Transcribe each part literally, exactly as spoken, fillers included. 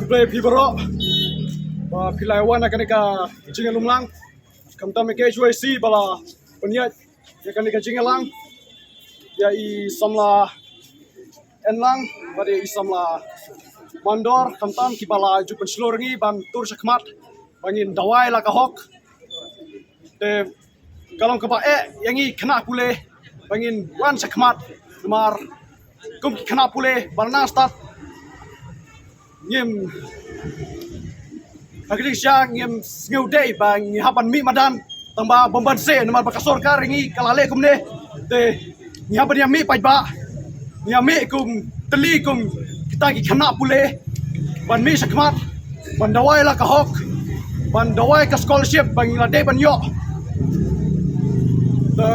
Khublei phi baroh ba phi la wan ha kane ka jingïalumlang. Khamtam ïa ka H Y C ba la pynïaid ïa kane ka jingïalang ïa i samla Enlang bad ïa i samla Mandor, khamtam kiba la ju pynshlur ngi ban tur shakhmat ba ngin dawai la ka hok. Te ka long kaba eh ïa ngi khynnah pule ba ngin wan shakhmat, namar kum ki khynnah pule ba nang stad ngim, ha ka jingshisha ngim sngew dei ba ngi hap ban mih madan tang ba bym ban seh, namar ba ka sorkar ïa ngi ka la leh kumne. Te ngi hap ban ïa mih paidbah, ngi ïa mih kum tylli kum kita ki khynnah pule ban mih shakhmat, ban dawai la ka hok, ban dawai ka scholarship ba ngi la dei ban ïoh. Te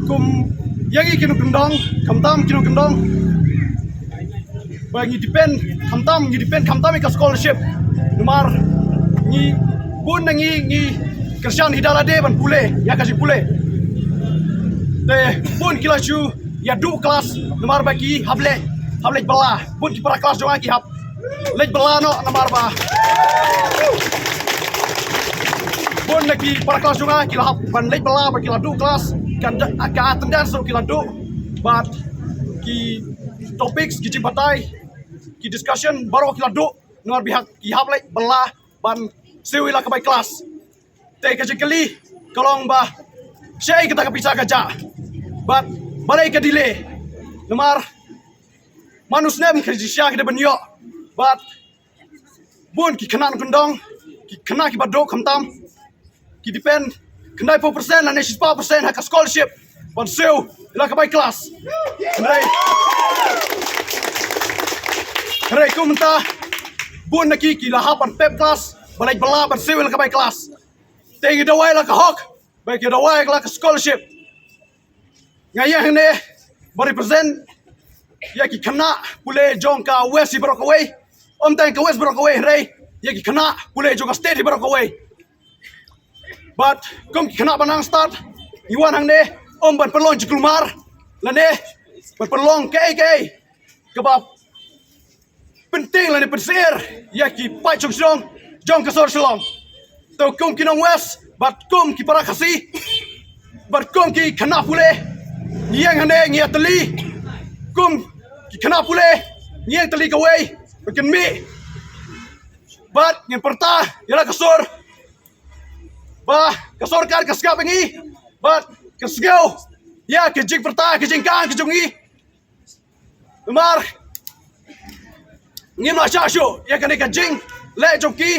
kum ïa ngi ki nongkyndong, khamtam ki nongkyndong ba ngi depend, khamtam ngi depend khamtam ïa ka scholarship. Namar ngi, bun na ngi ngi kyrshan hi da lade ban pule ïa ka jingpule. Te bun ki la shu ïa duh klas namar ba ki hap leit, hap leit bylla. Bun ki para klas jong nga ki hap leit bylla noh namar ba bun na ki para klas jong nga ki la hap ban leit bylla ba ki la duh klas, ka, ka attendance ruh ki la duh, bad ki topics, ki jingbatai, ki discussion baroh ki la duh namar ba ki hap leit bylla ban siew ïa la ka bai klas. Te ka jingkylli ka long ba shaei kata ka pisa ka jah bad balei ka delay, namar man u snem ka jingshisha ka dei ban ïoh. Bad bun ki khynnah nongkyndong, ki khynnah kiba duh khamtam, ki depend khyndai phew percent lane shispah percent ha ka scholarship ban siew ïa la ka bai klas. Hynrei, hynrei kum mynta bun na ki ki la hap ban pep klas, ban leit bylla ban siew ïa la ka bai klas. Te ngi dawai la ka hok, ba ki dawai la ka scholarship. Nga ïeng hangne ba represent ïa ki khynnah pule jong ka West hi baroh kawei. Ym tang ka West baroh kawei, hynrei ïa ki khynnah pule jong ka state hi baroh kawei. Bad kum ki khynnah ba nang stad ngi wan hangne ym ban pynlong jingkulmar lane ban pynlong kaei kaei kaba pynthing lane pynsyier ïa ki paid shong shnong jong ka sor Shillong. To kum ki nong West bad kum ki para Khasi bad kum ki khynnah pule, ngi ïeng hangne ngi ïatylli kum ki khynnah pule, ngi ïeng tylli kawei ba kin mih bad ngin pyrta ïa la ka sur ba ka sorkar ka sngap ïa ngi bad ka sngew ïa ka jingpyrta, ka jingkang ka jong ngi. Namar ngim la shah shuh ïa kane ka jingleh jong ki,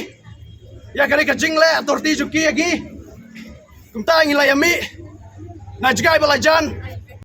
ïa kane ka jingleh authority jong ki ïa ngi. Kumta ngi la ïa mih na jngai ba la jan